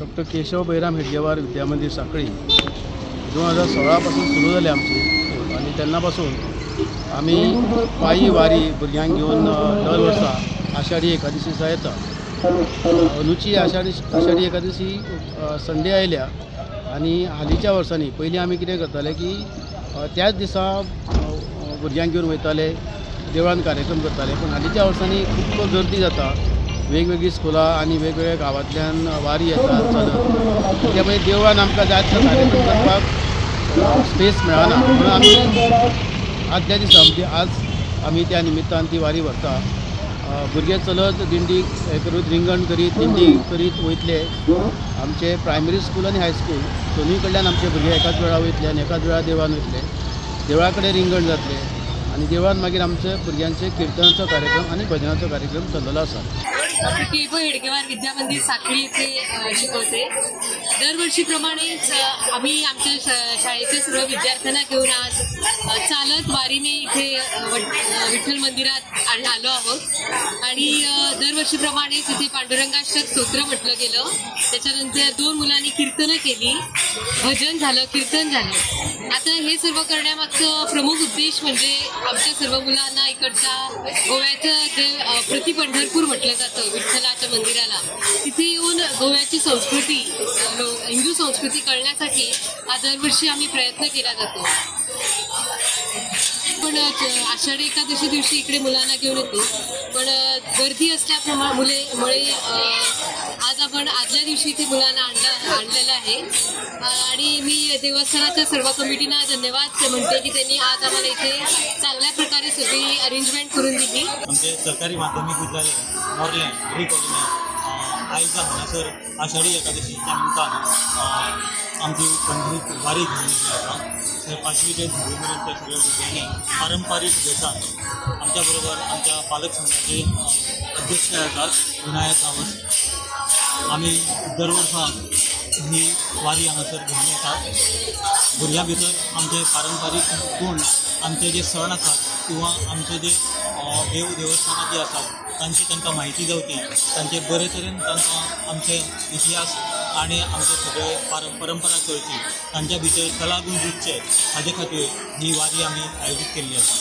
Doctor Keshav Bairam Hedgewar विद्या मंदिर सांखळी 2016 पासून सुरू जाले आमची स्कूल आनी तेन्ना पासून आमी पायी वारी भुरग्यांक घेवन दर वर्सा आषाढी एकादशी दिसा येता. अंदूची आषाढी एकादशी संडे आयल्या आनी हालींच्या वर्सांनी पयलीं आमी कितें करताले की त्याच दिसा भुरग्यांक घेवन वयताले, देवळान कार्यक्रम करताले. पूण हालींच्या वर्सांनी खूब गर्दी जाता, वेगवेगळीं स्कुलां आनी वेगवेगळ्या गांवांतल्यान वारी येता चलत, त्यामुळे देवळान आमकां जाय तसो कार्यक्रम करपाक स्पेस मेळना. म्हणून आमी आदल्या दिसा म्हणजे आज आमी त्या निमित्तान ती वारी व्हरता. भुरगे चलत दिंडी हे करीत, रिंगण करीत, दिंडी करीत वयतले. आमचे प्रायमरी स्कूल आनी हायस्कूल दोनूय कडल्यान आमचे भुरगे एकाच वेळा वयतले आनी एकाच वेळा देवळान वयतले. देवळा कडेन रिंगण जातलें आनी देवळान मागीर आमचे भुरग्यांचे किर्तनाचो कार्यक्रम आनी भजनाचो कार्यक्रम चल्लेलो आसा. डॉक्टर केशव हेडगेवार विद्या मंदिर साखळी इथे शिकवते. दरवर्षीप्रमाणेच आम्ही आमच्या शाळेच्या सर्व विद्यार्थ्यांना घेऊन आज चालत वारीने इथे विठ्ठल मंदिरात आलो आहोत. आणि दरवर्षीप्रमाणेच इथे पांडुरंगाष्टक स्तोत्र म्हटलं गेलं, त्याच्यानंतर 2 मुलांनी कीर्तनं केली, भजन झालं, कीर्तन झालं. आता हे सर्व करण्यामागचं प्रमुख उद्देश म्हणजे आमच्या सर्व मुलांना इकडच्या गोव्याचं जे प्रति पंढरपूर म्हटलं जातं विठ्ठलाच्या मंदिराला, तिथे येऊन गोव्याची संस्कृती, हिंदू संस्कृती कळण्यासाठी हा दरवर्षी आम्ही प्रयत्न केला जातो. पण आषाढी एकादशी दिवशी इकडे मुलांना घेऊन येतो, पण गर्दी असल्याप्रमाणे मुळे आज आपण आदल्या दिवशी इथे मुलांना आणलेलं आहे. आणि मी देवस्थानाच्या सर्व कमिटींना धन्यवाद म्हणते की त्यांनी आज आम्हाला इथे चांगल्या प्रकारे सगळी अरेंजमेंट करून दिली. आमचे सरकारी माध्यमिक विद्यालय मोर्ले री कॉलनी आयज हांगासर आषाढी एकादशीच्या निमतान आमची पंढरी वारी घेवन येतली आसा. थंय 5वी ते 10वी मेरेनच्या सगळ्या भुरग्यांनी पारंपारीक भेसान आमच्या बरोबर आमच्या पालक संघाचे अध्यक्ष आसात विनायक गांवस, आमी दर वर्सा ही वारी हांगासर घेवन येतात. भुरग्यां भितर आमचे पारंपारीक गुण, आमचे जे सण आसात किंवा आमचे जे देव देवस्थानां जी आसात तांची तांकां म्हायती जावची, तांचे बरे तरेन तांकां आमचे इतिहास आनी आमचे सगळे परंपरा कळची, तांच्या भितर कलागूण रुजचे हाजे खातीर ही वारी आमी आयोजीत केल्ली आसा.